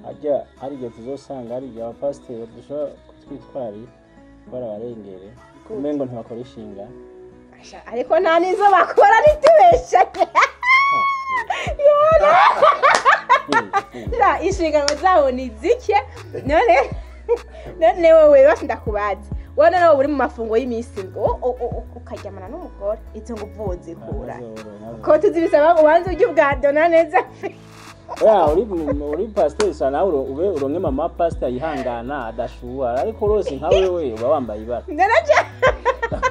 Ajya hari igihe tuzosanga hari igihe abapasiteri dushobora kutwitwarira barabarengere, umengo ntibakora ishinga. Asha, ariko nta n'izo bakora, ntitubeshanye. Ra, inshingano zabo ni zike. None wowe basi ndakubaza, wowe nawe uri mu mafungo y'iminsi 7, ukaryamana n'umugore, izo nguvu wozikura ko tuzibisaba ubanze ujye ubwadona neza? Oya, uri pasiteri sa nawe ube uronke mama pasiteri yihangana adashuha, ariko rwose nka wewe uba wambaye ibara. Naraje.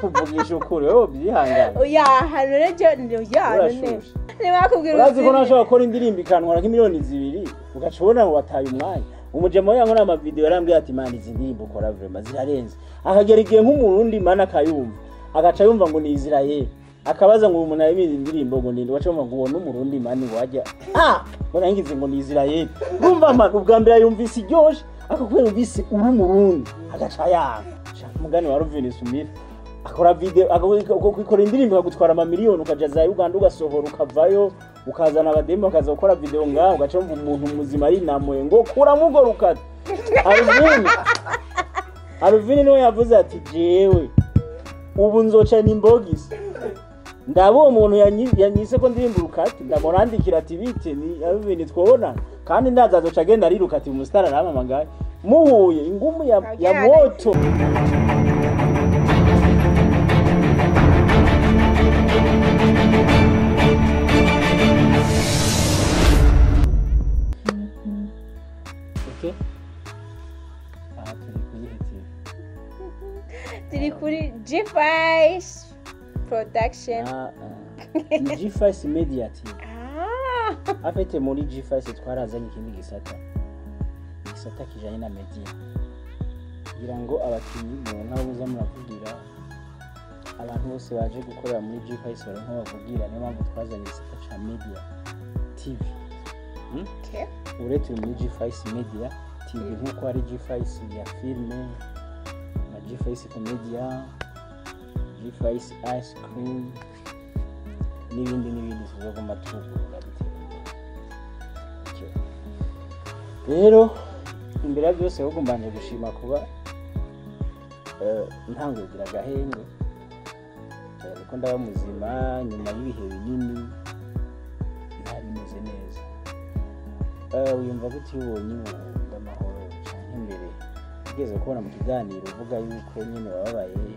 Kuvugisha ukuri, wowe byihangana. Oya, none je oya none Urashushe. Ntibakubwira. Urazi ko nashobora gukora indirimbo ikantwara nk'imiliyoni 2, ugaca ubona ngo wataye umwanya. Umujama we yankora amavideo yarambwiye ati: "Man, izi ndirimbo ukora vraiment zirarenze." Akagera igihe nk'Umurundi mana akayumva, agaca yumva ngo ni Israel, akabaza ngo uyu muntu yabizi indirimbo ngo ninde, waca yumva ngo uwo n'Umurundi man, wajya ah ngo nangize ngo ni Israel. Urumva man, ubwa mbere yumvise iryoshe, ariko kubera yumvise uri Umurundi agaca yanga. Shaka umugani wa Alvin Smith akora video, akora indirimbo akagutwara amamiliyoni, ukaja za Uganda ugasohora, ukavayo ukazana abademu bakaza gukora video ngaho, ugaca wumva umuntu muzima arinamuye ngo kuramo urwo rukata. Alvin niwe yavuze ati: "Jewe ubu nzoca n'imbogisi ndaba uwo muntu yanyise ko ndirimba urukati, ndamurandikira ati bite, ni Alvin, twobona kandi ndaza." Azoca agenda ariruka ati umusitari arampamagaye, muhuye ingumu ya moto. Okay. Aha turi kuyihe TV? Turi kuri G5 Production. Ah, ah. Ni G5 Media TV. Ah. Afite muri G5 twarazanye ikindi gisata, igisata kijanye na media, kugira ngo abakinyi muronka aho muza muravugira, abantu bose baje gukorera muri G5 baronka aho bavugira. Niyo mpamvu twazanye igisata ca media TV. Okay. Ubu rero turi muri G5 Media TV, nk'uko hari G5 ya filme na G5 Comedia, G5 Ice Cream n'ibindi n'ibindi tuzoguma tugurura bitera imbere. Okay. Rero imbere ya byose ahubwo mbanje gushima kuba ntanguye agahenge, kuko ndaba muzima nyuma y'ibihe binini ntari meze neza. Wiyumva gute iyo ubonye ubu ndamahoro, canke imbere ugeze kubona mu kiganiro uvuga yuko nyene wababaye,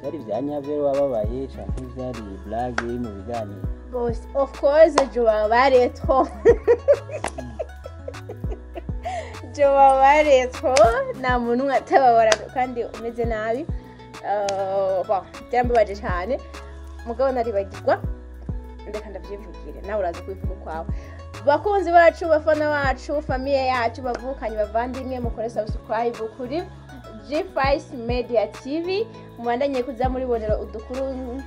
byari vya nyavyo wababaye canke byari blague iri mu biganiro? Boss, of course je babare trop, je babare trop. Nta muntu umwe atababara kandi umeze nabi. Bon, byarambabaje cyane, mugabo naribagirwa. Ndeka ndabyivugire, nawe uraza kubivuga ukwawe. Bakunzi bacu, bafana bacu, famille yacu, bavukanye, bavandimwe, mukore subscribe kuri G5 Media TV, mubandanye kuza muribonera udukuru,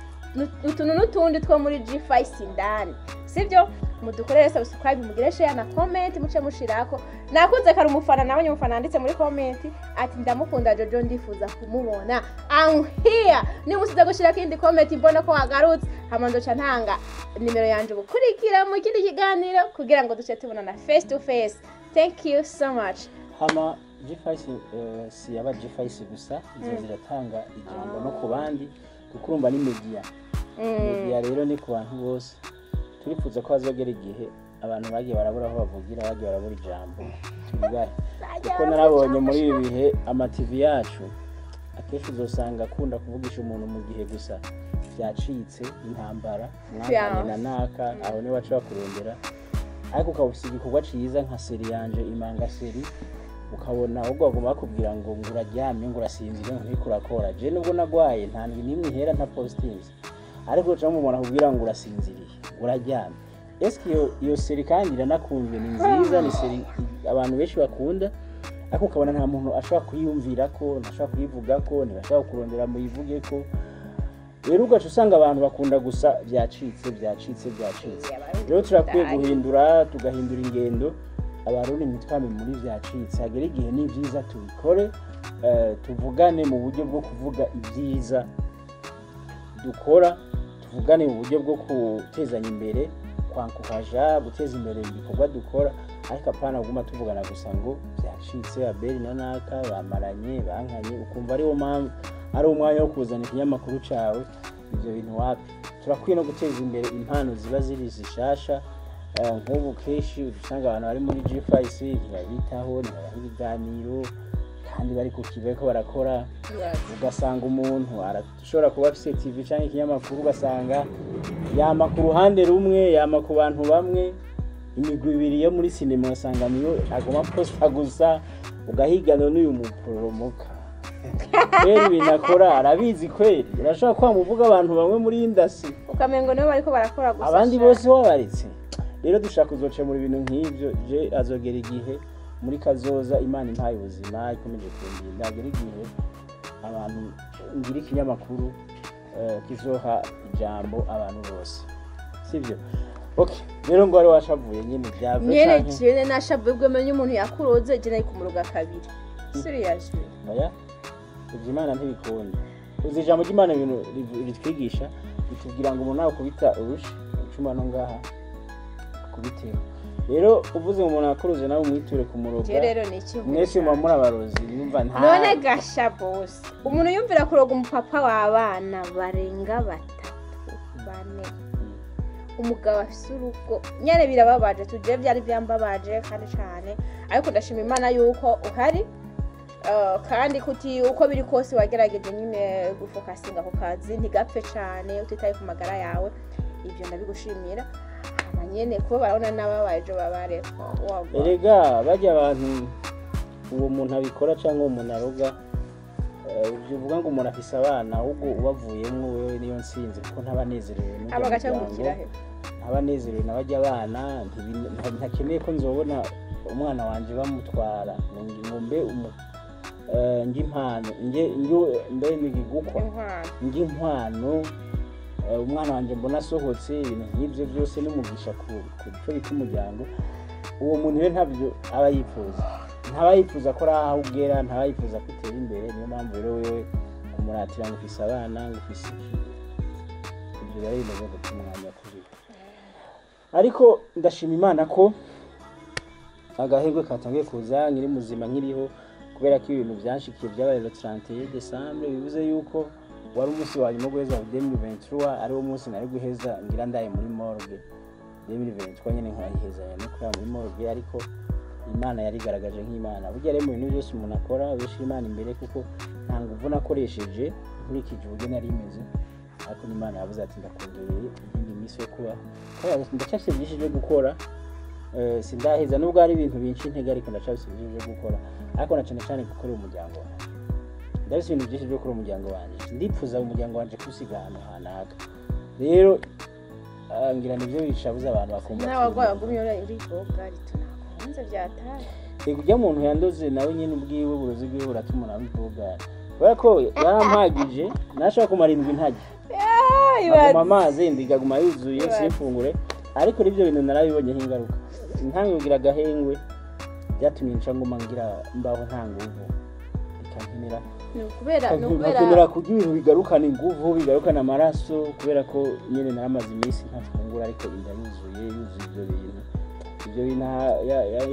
utuntu n'utundi two muri G5 indani, sibyo? Mudukorere subscribe, mugire share na comment, muce mushirako. Nakunze kari umufana, nabonye umufana yanditse muri comment ati: "Ndamukunda Jojo, ndifuza kumubona." I'm here. Niba usize gushirako indi comment mbona ko wagarutse, hama ndoca ntanga nimero yanje ubukurikira mu kindi kiganiro kugira ngo duce tubonana face to face. Thank you so much. Hama G5 si yaba G5 gusa, izo ziratanga ijambo no ku bandi, kuko urumva ni media. Media rero ni ku bantu bose. Turifuza ko hazogera igihe abantu bagiye barabura aho bavugira, bagiye barabura ijambo, tubibahe, kuko narabonye muri ibi bihe ama TV yacu akenshi uzosanga akunda kuvugisha umuntu mu gihe gusa byacitse intambara, mwanganye na naka, aho niwe baca bakurondera. Ariko ukaba ufise igikorwa ciza nka série yanje Imanga série, ukabona ahubwo baguma bakubwira ngo uraryamye, ngo urasinzire, ngo nturiko urakora. Je nubwo nagwaye, nta ndwi n'imwe ihera nta postinze, ariko uca mubona akubwira ngo urasinziriye, ngo uraryamye. Eske iyo série kandi iranakunzwe, ni nziza, ni série abantu benshi bakunda, ariko ukabona nta muntu ashobora kuyiyumvira ko ntashobora kuyivuga ko ntibashobora kurondera muyivuge ko. Rero ugaca usanga abantu bakunda gusa byacitse, byacitse, byacitse. Rero turakwiye guhindura, tugahindura ingendo. Abarundi ntitwame muri byacitse, hagera igihe ni byiza tubikore, tuvugane mu buryo bwo kuvuga ibyiza dukora, tuvugane mu buryo bwo gutezanya imbere, kwankuhaja guteza imbere ibikorwa dukora. Ariko apana kuguma tuvugana gusa ngo byacitse, Abeli na naka bamaranye, bankanye, ukumva ariwo mpamvu ari umwanya wo kuzana ikinyamakuru cawe. Ivyo bintu wapi. Turakwiye no guteza imbere impano ziba ziri zishasha. Nk'ubu kenshi usanga abantu bari muri G5 ntibabitaho, ntibabaha ibiganiro kandi bari ku kive ko barakora. Ugasanga umuntu arashobora kuba afise TV canke ikinyamakuru, ugasanga yama ku ruhande rumwe, yama ku bantu bamwe, imigwi ibiri yo muri sinema, ugasanga niyo aguma posta gusa, ugahiganwa n'uyu muporomoka kweri ibintu akora arabizi kweri. Urashobora kuba muvuga abantu bamwe muri industry, ukamengo nibo bariko barakora gusa. Abandi Sha. bose babaretse. Rero dushaka kuzocemura ibintu nk'ivyo. Je azogera igihe muri kazoza, Imana impaye ubuzima, ikomeje kundinda, agera igihe abantu ngira ikinyamakuru kizoha ijambo abantu bose, sivyo? Okay, rero ngo wari washavuye nyine byave Nyene. Canke? Jewe nashavuye ubwo menye umuntu yakuroze, je nari kumuroga kabiri, seriously. Oya, ivyo Imana ntibikunda. Uzi ijambo ry'Imana ibintu ritwigisha, ritubwira ngo umuntu nawe kubita urushi icuma no ngaha akubiteho. Rero uvuze ngo umuntu akuruze nawe umwiture kumuroga. Je rero ni iki? Mwese muba muri abarozi, yumva nta None gasha bose, umuntu yumvira kuroga umupapa w'abana barenga batatu, bane, umugabo afise urugo nyene, birababaje. Tuje byari byambabaje kandi cane, ariko ndashima Imana yuko uhari. Kandi kuti uko biri kose wagerageje nyine gufokasinga ku kazi ntigapfe cane, utitaye ku magara yawe, ibyo ndabigushimira. Hama nyene kuba barabona n'ababaye ejo babareko wagwa. Erega bajya abantu, uwo muntu abikora cyangwa uwo muntu aroga, ibyo uvuga ngo umuntu afise abana, ahubwo ubavuyemwo wewe niyo nsinzi, kuko ntabanezerewe n'urya Aba agaca muryango. ngukira he? Ntabanezerewe na bajya abana, ntakeneye ko nzobona umwana wanje bamutwara ngo mbe nge impano, nge mbe nigigukwa. Inkwano. Nge inkwano, umwana wanje mbona asohotse, ibintu nk'ibyo byose n'umugisha ku cyo bita umuryango. Uwo muntu rero ntabyo aba yifuza, ntaba yifuza ko ari aho ugera, ntaba yifuza ko utera imbere. Niyo mpamvu rero wewe kumuratira ngo ufise abana, ngo ufise iki, ibyo biba bimeze guta umwanya kuri we. Ariko ndashima Imana ko agahirwe katangiye kuza, nkiri muzima, nkiriho, kubera ko ibintu byanshikiye byabaye le 31 décembre, bivuze yuko wari umunsi wa nyuma wo guheza 2023, ari wo munsi nari guheza ngira ndaye muri morgue 2023 nyene, nkayiheza no kurara muri morgue. Ariko Imana yarigaragaje nk'Imana. Burya rero mu bintu byose umuntu akora, ubishyira Imana imbere, kuko nta nguvu nakoresheje nkurikije uburyo nari meze, ariko n'Imana yavuze ati ndakongereye iyindi minsi yo kubaho. Kubera ndacyafite byinshi byo gukora, sindaheza nubwo hari ibintu binshi intege, ariko ndacyafite byinshi byo gukora, ariko na cyane cyane gukorera umuryango wanjye. Ndafite ibintu byinshi byo gukora umuryango wanjye, ndipfuza umuryango wanjye kuwusiga ahantu hanaka. Rero ngira nibyo bishabuza abantu bakumva Nawe warwaye wagumye uri boga ritunakunze byataye. Ego, ujya muntu yandoze nawe nyine ubwiwe, uburozi bwiwe buratuma nawe ibogara, kubera ko yarampagije, nashobora kumara indwi ntajya, aguma amazi, inda ikaguma yuzuye. Ibaze. Simfungure. Ariko n'ibyo bintu narabibonyeho ingaruka, ntangira agahengwe byatumye nca nguma ngira mbaho nta nguvu, bikankenera Ni ukubera ni ukubera nkakenera kurya ibintu bigarukana inguvu, bigarukana amaraso, kubera ko nyine naramaze iminsi ntafungura ariko inda yuzuye, yuzuye ibyo bintu. Ibyo bintu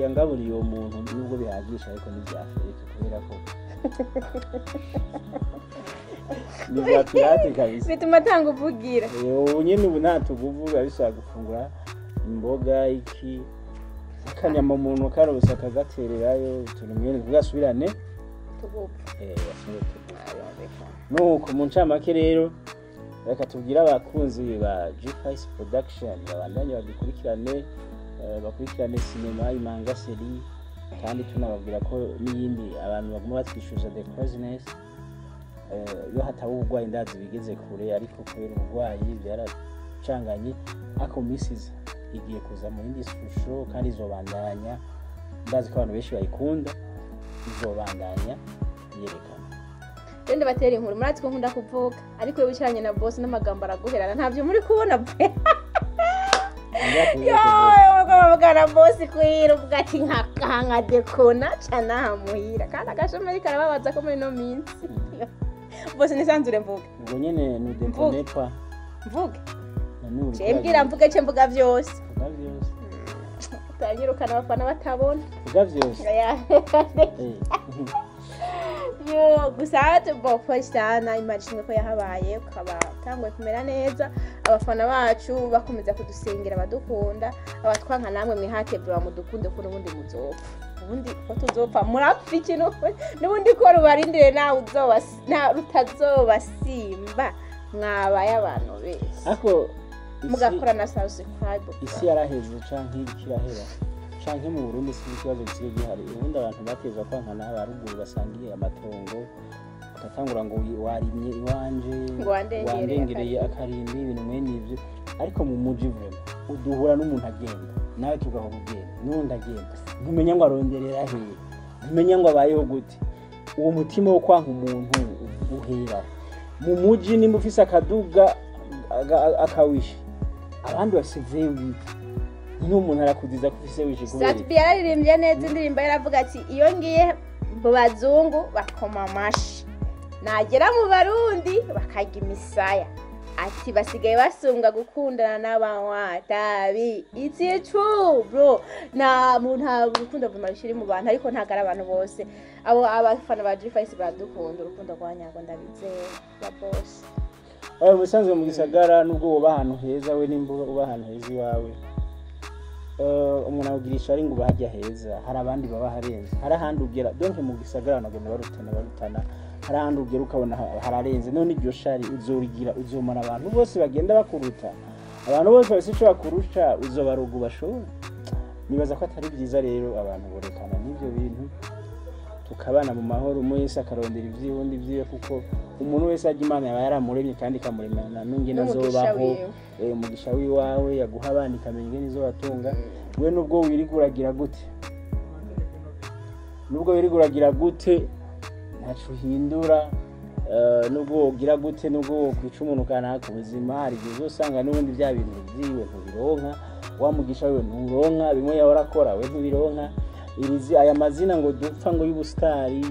yangaburiye uwo muntu, nubwo bihagisha, ariko ntibyafurika, kubera ko ni bya pirate kabisa. Bituma atanga uvugira. Ubu nyine ubu nta tuguvu, biba bisaba gufungura imboga, iki, akanyama umuntu karose akagatererayo, utuntu mwene tugasubirane Tugupfa. Asubire tugufu. Nuko mu ncamake rero, reka tubwire abakunzi ba G5 Production babandanye badukurikirane, bakurikirane sinema Imanga Série, kandi tunababwira ko n'iyindi abantu baguma batwishyuza, The Craziness, iyo hataba uburwayi ndazi bigeze kure, ariko kubera uburwayi byaracanganye. Ariko mu minsi iza igiye kuza mu yindi shusho kandi izobandanya, ndazi ko abantu benshi bayikunda, izobandanya yerekana. Rero ndabatera inkuru, muratsi ko nkunda kuvuga, ariko iyo wicaranye na boss n'amagambo araguherana, ntabyo muri kubona pe. Yowe boss kwira uvuga ati nka dekona cana hamuhira, kandi agashomeri karababaza ko muri ino minsi bose nisanzure mvuge. Ubwo nyene Mvuge. nudekonepa. Mvuge, ce mbwira mvuge, ce mvuga vyose. Vuga vyose. Utanyirukana abafana batabona. Vuga vyose. Oya. Yo, gusa bo sana imagine ko yahabaye, ukaba utanguye kumera neza, abafana bacu bakomeza kudusengera, badukunda, abatwanka namwe mwihate bwa mudukunde, ko n'ubundi muzopfa, ubundi ko tuzopfa murapfa iki, n'ubundi ko rubarindire nawe uzoba na rutazobasimba, mwabaye abantu bese. Ariko mugakora na subscribe. Isi yaraheze canke ikirahera canke mu Burundi si ikibazo gisigaye gihari. Ubundi abantu batezwa kwankana, abaruguru basangiye amatongo, bagatangura ngo warimye iwanje, ngo wandengereye, wandengereye akarimbi, ibintu mwene ivyo. Ariko mu muji vraiment uduhura n'umuntu agenda, nawe tugahora ugenda, n'uwundi agenda, ntumenya ngo aronderera hehe, ntumenya ngo abayeho gute. Uwo mutima wo kwanka umuntu uhera mu muji. Nimba ufise akaduga akawishi, abandi bafise V8, n'umuntu arakuziza ko ufise wishi kubera iki? Sat-B yararirimbye neza indirimbo, yaravuga ati iyo ngiye mu bazungu bakoma amashi, nagera mu Barundi bakarya imisaya, ati basigaye basunga gukundana n'abanywa tabi. It's true bro, nta muntu, nta rukundo vuma rushiri mu bantu, ariko ntabwo ari abantu bose. Abo abafana ba G5 baradukunda urukundo rwa nyago, ndabizeye ba boss. Oya, mu bisanzwe mu gisagara, nubwo uba ahantu heza, we nimba uba ahantu heza iwawe, umuntu awugirisha ari ngo uba hajya heza, hari abandi baba harenze, hari ahandi ugera. Donc mu gisagara abantu bagenda barutana barutana, hari ahandi ugera ukabona hararenze. None iryo shari uzorigira, uzomara abantu bose bagenda bakuruta, abantu bose bafise ico bakurusha, uzobaruga ubashobora. Nibaza ko atari byiza rero, abantu borekana n'ivyo bintu, tukabana mu mahoro, umwe wese akarondera ivyiwe, undi ivyiwe, kuko umuntu wese ajya Imana yaba yaramuremye kandi ikamuremana n'ingene n'umugisha azobaho. Wiwe. Umugisha w'iwawe yaguha abana, ikamenya ingene izobatunga. We nubwo wirirwa uragira gute, nubwo wirirwa uragira gute, ntaco uhindura. Nubwo wogira gute, nubwo wokwica umuntu kanaka, ubuzima hari igihe uzosanga n'ubundi bya bintu vyiwe ntubironka, wa mugisha wiwe nturonka, bimwe yahora akora we ntubironka. Irizi aya mazina ngo dupfa ngo y'ubusitari,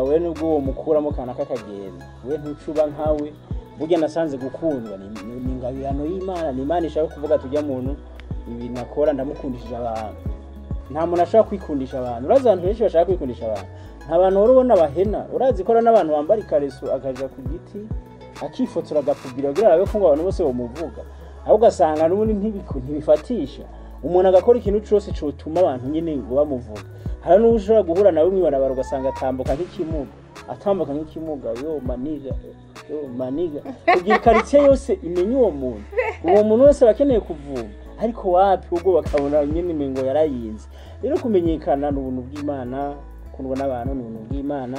we nubwo uwo mukuramo kanaka akagenda, we ntucuba nkawe. Burya nasanze gukundwa ni ingabirano y'Imana, ni Imana ishaka kuvuga tujya muntu ibintu akora ndamukundishije abantu. Nta muntu ashobora kwikundisha abantu. Urazi abantu benshi bashaka kwikundisha abantu, nta bantu wari ubona bahena. Urazi ko hari n'abantu bambara ikareso akaja ku giti akifotora agapubira kugira arabe ko ngo abantu bose bamuvuga, aho ugasanga n'ubundi ntibifatisha. Umuntu agakora ikintu cose cotuma abantu nyene ngo bamuvuga. Hari n'uwo ushobora guhura nawe mw'ibarabara ugasanga atambuka nk'ikimuga, atambuka nk'ikimuga, yo maniga, yo maniga, kugira ikaritsiye yose imenye uwo muntu. Uwo muntu wese aba akeneye kuvuma, ariko wapi, ubwo bakabona nyene imengo yarayinze. Rero kumenyekana ni ubuntu bw'Imana, gukundwa n'abantu ni ubuntu bw'Imana.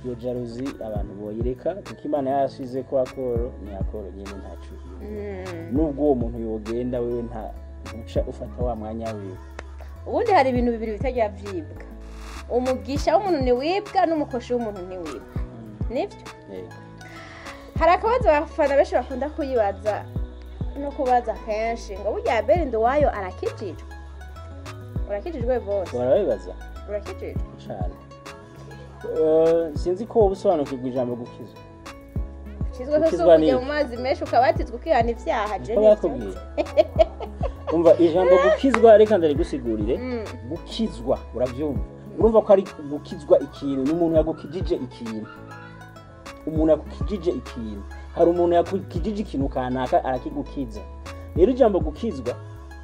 Iyo jalousie abantu boyireka, kuko Imana yashize ko akoro ni akoro nyene, ntaco nubwo uwo muntu yogenda, wewe nta ntuca ufata wa mwanya wiwe. Ubundi hari ibintu bibiri bitajya vyibwa: umugisha w'umuntu ntiwibwa, n'umukoshi w'umuntu ntiwibwa, nibyo. Yego. Hari akabazo abafana benshi bakunda kuyibaza no kubaza kenshi, ngo burya Abel Nduwayo arakijijwe? Urakijijwe bose? Barabibaza. Urakijijwe? Cane. Sinzi ko wowe usobanukirwa ijambo gukizwa. Ukizwa se Gukizwa kujya ni mu mazi menshi ukabatizwa ukihana ibyaha je niko nivyo. Bakubwiye, umva ijambo gukizwa, reka ndarigusigurire. Gukizwa, urabyumva, urumva ko ari gukizwa ikintu, ni umuntu yagukijije ikintu, umuntu yakukijije ikintu. Hari umuntu yakukijije ikintu kanaka, arakigukiza. Rero ijambo gukizwa,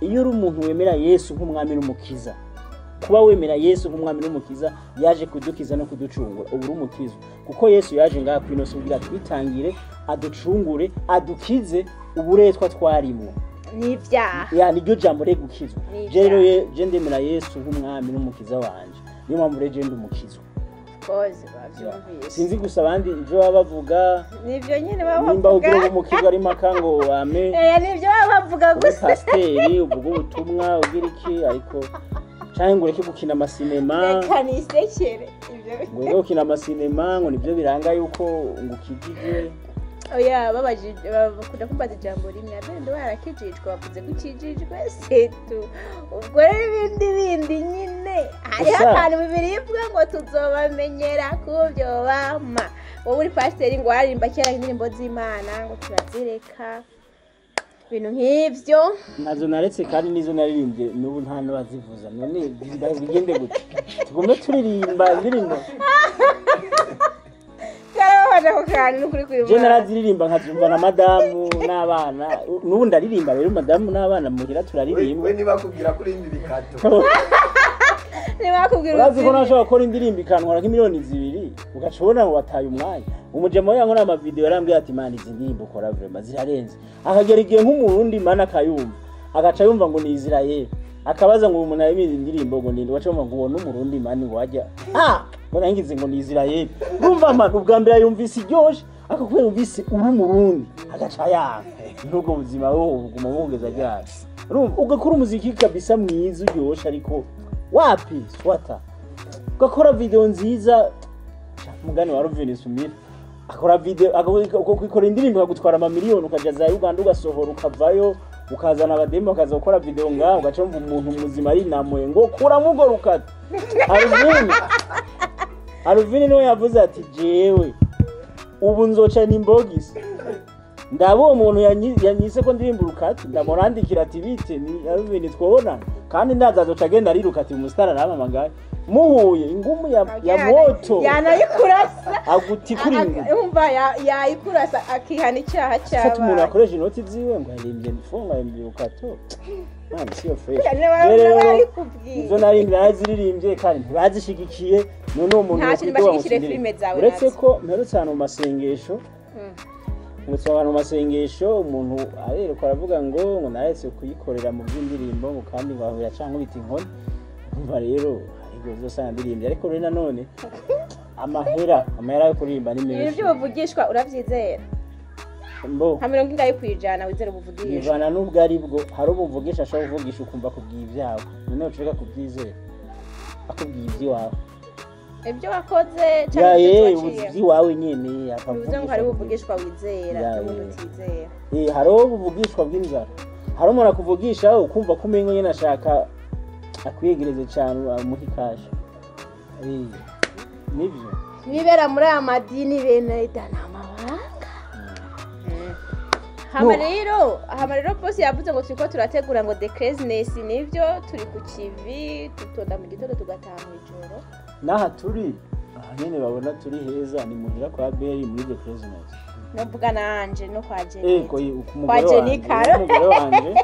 iyo uri umuntu wemera Yesu nk'umwami n'umukiza, kuba wemera Yesu nk'umwami n'umukiza, yaje kudukiza no kuducungura, ubu uri umukizwa, kuko Yesu yaje ngaha kwino si kugira twitangire, aducungure, adukize uburetwa twarimwo N'ibyaha. Ya, niryo jambo rero gukizwa. Ni Je rero ibyaha. je ndemera Yesu nk'umwami n'umukiza wanje, niyo mpamvu rero je ndi umukizwa. Koze bavyumvise. Sinzi gusa abandi ivyo baba bavuga. Nivyo nyene baba Nimba ugira bavuga. ngo umukizwa ari mpaka ngo wame Nivyo baba bavuga ube gusa. pasiteri, uvuge ubutumwa, ugira iki, ariko canke ngo ureke gukina amasinema. Reka nisekere ivyo. Ngo ureke gukina amasinema, ngo nivyo biranga yuko ngo ukijije. Oya, babajije bakunda kumbaza ijambo rimwe: Abel Nduwayo arakijijwe? Bavuze ko ukijijwe setu, ubwo rero ibindi bindi nyine hariho Gusa- akantu bibiri ivuga ngo tuzobamenyera kubyo bama. Wowe uri pasiteri, ngo waririmba kera indirimbo z'Imana, ngo turazireka. Ibintu nk'ivyo. Nazo naretse, kandi nizo naririmbye n'ubu nta n'abazivuza. None bigende gute? Tugume turirimba indirimbo? Karababaje ako kantu, n'ukuri Je kw'Imana. naraziririmba nkazumva na madamu n'abana. N'ubu ndaririmba rero, madamu n'abana muhira turaririmba. We ntibakubwira ko urimba ibikato. Ntibakubwira. Urazi ko Uziririmba. nashobora gukora indirimbo ikantwara nk'imiliyoni 2, ugaca ubona ngo wataye umwanya. Umujama we yankora amavideo yarambwiye ati: "Mana, izi ndirimbo ukora vraiment zirarenze." Akagera igihe nk'Umurundi, mana, akayumva, agaca yumva ngo ni Israel, akabaza ngo uyu muntu yaririmba indirimbo ngo ninde, ugaca yumva ngo uwo n'Umurundi, mani, ngo wajya ah ngo nangize ngo ni Israel. Urumva, man, ubwa mbere yumvise iryoshe, ariko kubera yumvise uri Umurundi agaca yanga. N'ubwo buzima wowe buguma bugeza ryari? Urumva ugakora umuziki kabisa mwiza uryoshe, ariko wapi, swata ugakora video nziza. Mugani wa Alvin Smith, akora video, akora indirimbo akagutwara amamiliyoni, ukaja za Uganda ugasohora, ukavayo ukazana abademu bakaza gukora video ngaho, ugaca wumva umuntu muzima arinamuye ngo kuramo urwo rukata. Alvin niwe yavuze ati: "Jewe ubu nzoca n'imbogisi ndaba uwo muntu yanyise ko ndirimba urukati, ndamurandikira ati bite, ni Alvin, twobonana." Kandi ndaza azoca agenda ariruka ati umusitari arampamagaye, muhuye ingumu ya moto. Yanayikurasa. Agutikura ingumu. Umva, yayikurasa akihana icyaha Fata umuntu cyabaye. akoresha inoti ziwe ngo yarimbye mfunga, yarimbye urukato, mwana, siyo fresh. Niba Je rero barabikubwiye. Izo naririmbye naraziririmbye kandi ntibazishigikiye. None uwo muntu Nta kintu yokwitoba bashigikire ngo filime zawe uretse nazo. ko mperutse ahantu mu masengesho, mperutse ahantu mu masengesho, umuntu arerekwa aravuga ngo naretse kuyikorera mu by'indirimbo, ngo kandi ngo ahura cyangwa bita inkoni. Umva rero, hari igihe uzosanga ndirimbye, ariko rero nanone amahera yo kuririmba ni Ibintu menshi. by'ubuvugishwa urabyizera? Mbo Nka 50% wizera ubuvugishwa? Bivana n'ubwo ari bwo. Hari ubuvugisha ashobora kuvugisha ukumva akubwiye ibyawe, noneho ucureka kubyizera akubwiye iby'iwawe. Ibyo wakoze Ya cyangwa ibyo ye waciyemo? Iby'iwawe nyine. Bivuze ngo hari ubuvugishwa wizera Ya, n'ubundi ye. utizera. Eh, hariho ubuvugishwa bw'inzara, hari umuntu akuvugisha ukumva ko umengo nyine ashaka akwiyegereze cyane amuha ikashi. Eh, nibyo. Nibera muri aya madini bene da ni amabanga. Hama rero boss yavuze ngo turiko turategura ngo the craziness. Nivyo, turi ku kivi, dutonda mu gitondo tugataha mu ijoro. N'aha turi aha nyine babona turi heza, ni muhira kwa Beri muri the craziness. Novuga nanje no kwa Jenny. Ego, ku Kwa mugore Jenny wanje, Karo. umugore wanje.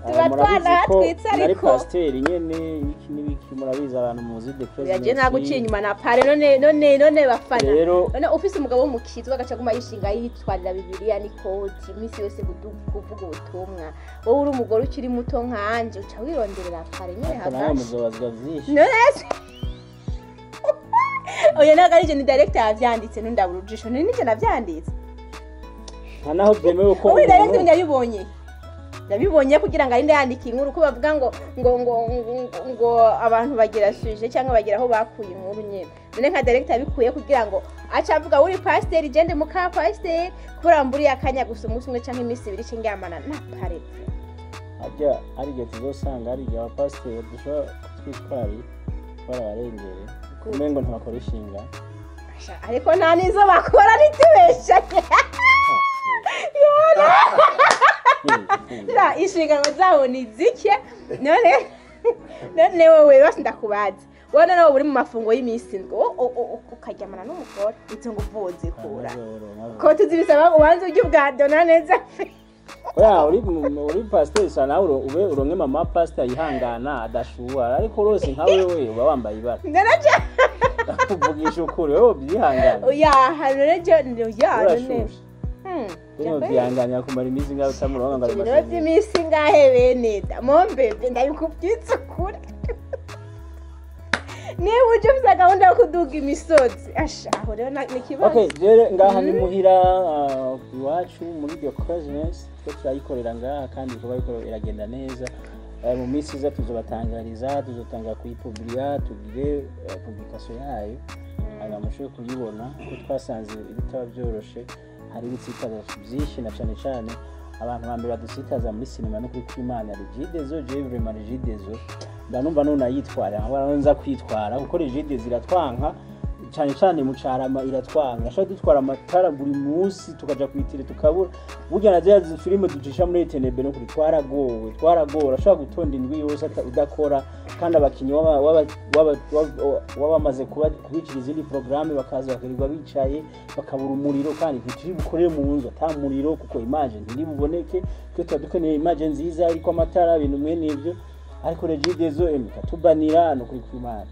Tuba Murabizi ko twanahatwitse nari ariko. pasiteri nyene, ibiki n'ibiki, murabizi abantu muzi the Oya, je naguciye craziness. inyuma na pare. None bafana. Rero None ufise umugabo w'umukizwa agaca aguma yishinga yitwarira Bibiliya n'ikoti iminsi yose kuvuga ubutumwa, wowe uri umugore ukiri muto nkanje, uca wironderera pare nyene. Ariko nawe Hagashi muzobazwa vyinshi. None se oya, ntabwo ari je, ni director yavyanditse. Ntundabura ujisho, ni nije navyanditse. Nta naho byemewe ko Ubu director yabibonye, yabibonye kugira ngo arinde yandika inkuru, ko bavuga ngo abantu bagira sujet cyangwa bagira aho bakuye inkuru nyine. None nka director yabikuye kugira ngo aca avuga uri pasiteri, je ndi muka pasiteri, kubera mburiye akanya gusa umunsi umwe canke iminsi 2 cindyamana na paretse. Harya hari igihe tuzosanga hari igihe abapasiteri dushobora kutwitwarira barabarengere, umengo ntibakora ishinga. Ariko nta n'izo bakora, ntitubeshanye. Ra, inshingano zabo ni zike. None wowe basi ndakubaza, wowe noneho uri mu mafungo y'iminsi 7, ukaryamana n'umugore, izo nguvu zikura ko tuzibisaba ubanza ujye ubwadona neza? Oya, uri pasiteri sa nawe ube uronke mama pasiteri yihangana adashuha, ariko rose nka wewe uba wambaye ibara. Naraja. Kuvugisha ukuri, wewe byihangana. Oya, none je oya none Urashushe. Rero byihanganira kumara iminsi ingahe utamuronka ngo ari Ibintu masengesho? by'iminsi ingahe bene mombebe, ndabikubwitse ukuri, niba uje ufite gahunda yo kuduga imisozi, asha aho rero ni ikibazo. Okay, rero ngaha ni muhira, iwacu muri the craziness, twe turayikorera ngaha kandi ibikorwa biriko biragenda neza. Mu minsi iza tuzobatangariza, tuzotanga kuyipubliya, tugire publication yayo, hanyuma mushobore kuyibona, kuko twasanze bitaba byoroshe, hari ibitsitaza byinshi, na cane cane abantu ba mbere badusitaza muri sinema no kuri kw'Imana Regideso. Jewe vraiment Regideso mba numva none ayitwara, aho nza kwitwara, kuko Regideso iratwanka. Cyane cyane mu Carama iratwanga, ashobora dutwara amatara buri munsi, tukaja kwitire tukabura. Burya na ziriya filime ducisha muri Etenebe, no kuri twaragowe, twaragowe. Urashobora gutonda indwi yose udakora, kandi abakinyi wabamaze kubicira izindi porogaramu, bakaza bakirirwa bicaye, bakabura umuriro, kandi ntituri bukorere mu nzu ata muriro, kuko image ntiri buboneke. Twe tuba dukeneye image nziza ariko amatara, ibintu mwene ivyo. Ariko Regideso ikatubanira, no kuri kw'Imana.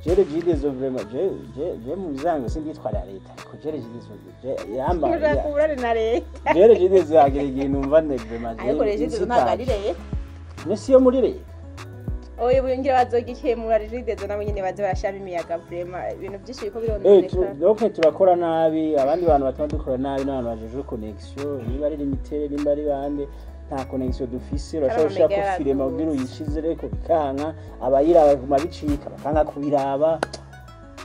Je Regideso vraiment, je mu bizango sinditwara leta, ariko je Regideso je yamba Urakura na leta. Je Regideso yagira igihe numva ne vraiment je Ariko Regideso ntabwo ari leta. Nesi yo muri leta. Oya, ubu ngira bazogikemura Regideso nabo nyene, baze barashiramo imiyaga. Vraiment ibintu byinshi biriko birononekara. Donc turakora nabi, abandi bantu batuma dukora nabi n'abantu bajejwe connexion, niba ari limitere, nimba ari bande, nta connexion dufise. Urashobora gushira ko mega filime yaradutse. kugira uyishize, ariko bikanka, abayiraba baguma bicika, bakanka kubiraba.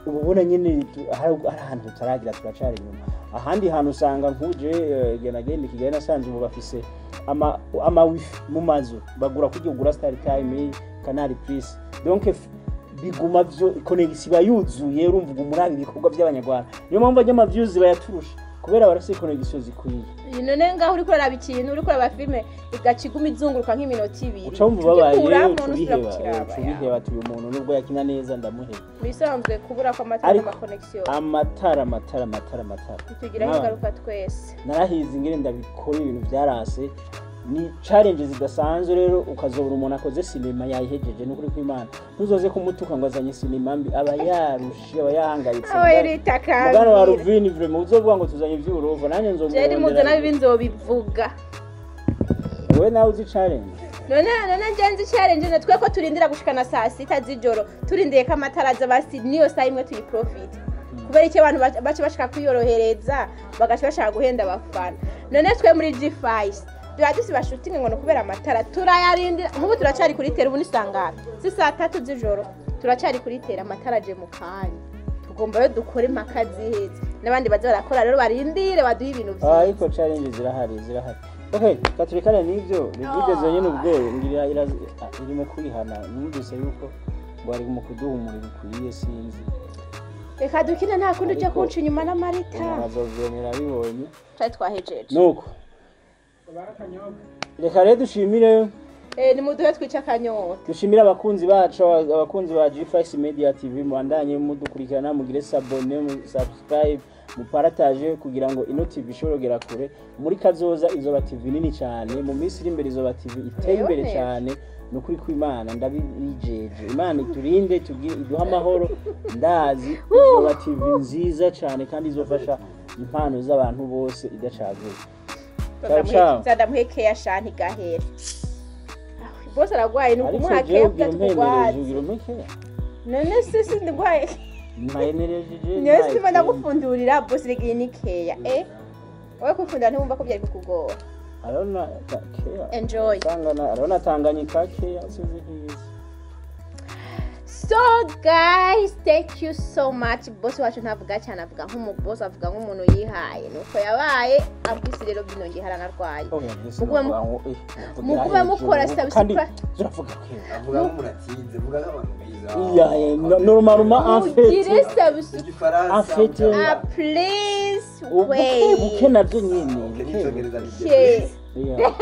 Ubu ubona nyene hari ahantu tutaragira, turacari inyuma. Ahandi hantu usanga nkuje igihe nagenda i Kigali, nasanze ubu bafise ama wifi mu mazu, bagura kugira ugura Star Time, Canal Plus, donc biguma vyo connexion iba yuzuye. Urumva uguma uraba ibikorwa by'abanyarwanda, niyo mpamvu ajya ama views bayaturusha, kubera barafise connexion zikwiye. None ngaho uriko uraraba ikintu, uriko uraraba filime, igaca iguma izunguruka nk'iminota 2. Uca wumva ubabaye. Ugikuramo ntusubira ucubiheba. kukiraba. Ucubiheba, ati uyu muntu nubwo yakina neza ndamuheba. Mu bisanzwe kubura kw'amatara Ariko n'ama connexion amatara, amatara, amatara, amatara bitugiraho ingaruka twese. Narahize ingene ndabikora, ibintu byarase, ni challenge zidasanzwe. Rero ukazobura umuntu akoze sinema yayihejeje, nukuri kw'Imana ntuzoze kumutuka ngo azanye sinema mbi, aba yarushe, aba yahangayitse. Aba yaritakambira. Mugana wa Ruvini, vraiment uzovuga ngo tuzanye ivy'uburofa, nanjye Jeri muzo nzomurondera. Nabi nzobivuga. Wowe nawe uzi challenge. None nje nzi challenge na twe ko turindira gushikana saa 6 z'ijoro, turindiye ko amatara aza, basi niyo saa imwe tuyiprofite. Kubera icyo abantu baca bashaka kwiyorohereza, bagaca bashaka guhenda abafana. None twe muri G5 tuba dusiba shooting ngo ni kubera amatara, turayarindira. Nk'ubu turacari kuri tera, ubu ni sangara, si saa 3 z'ijoro, turacari kuri tera, amatara aje mu kanya. Tugomba rero dukore impaka ziheze, n'abandi baza barakora rero barindire baduhe ibintu Ah, vyiza. Ariko challenge zirahari, zirahari. Okay, katurekane n'ivyo. Regideso nyene ubwo ngira iri mu kwihana, numvise yuko ngo ari mu kuduha umuriro ukwiye, sinzi. Reka dukine, nta kundi ujya Ariko kunca inyuma n'amarita. Umuntu azovyemera abibonye. Twari twahejeje. Nuko reka rero dushimire. Nimuduhe twice akanyota. Dushimire abakunzi bacu, abakunzi ba G5 Media TV. Mubandanye mudukurikirana, mugire s'abonner, mu subscribe, mupartage, kugira ngo ino TV ishobore kugera kure. Muri kazoza izoba TV nini cyane, mu minsi iri imbere izoba TV iteye imbere Rero neza. cyane. Ni ukuri kw'Imana ndabijeje. Imana iturinde, tugire, iduhe amahoro. Ndazi izoba TV nziza cyane kandi izofasha impano z'abantu bose idacaguye. Ciao, ciao. Zadamuhe keya shanti gahere bose aragwaye ni Ariko ukumuha jewe keya ugira kugira umpenereje. tukugwaze. Ugira umpekeya. None se sindwaye? Mpayenereje je. Niyo sima ndagufundurira bose rigiye ni keya, wowe kufundura ntiwumva ko byari kukugora. Arabona keya. Enjoy. Tangana, arabona Tanganyika keya, sinzi nkizi. So guys, thank you so much. Boss wacu ntavuga cyane, avuga nk'umuboss, avuga nk'umuntu yihaye, nuko yabaye ampisi. Rero binongeye haranarwaye. Mugume mukora kandi subscribe. Turavuga keya. Avuga nk'umuntu avuga nk'abantu biza. Iya, normalement en fait Mugire subscribe. Igifaransa. En fait, Ah, please. Buke Wait. buke nabyo nyine. Okay, Buke n'icyongereza buke. ni Okay. Yeah.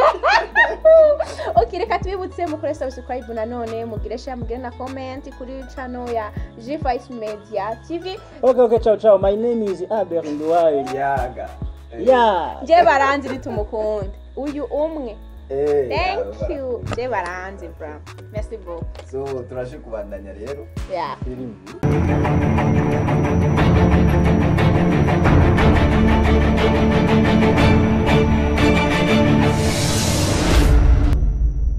Okay, reka tubibutse mukore subscribe nanone, mugire share, mugire na comment kuri channel ya G5 Media TV. Okay, ciao ciao. My name is Aber Nduwayo. Yaga. Yeah. Nje baranzi bitumukunda uyu umwe. Eh, Thank you, nje baranzi bra, merci beaucoup. So turashe kubandanya rero. Yeah. Filime.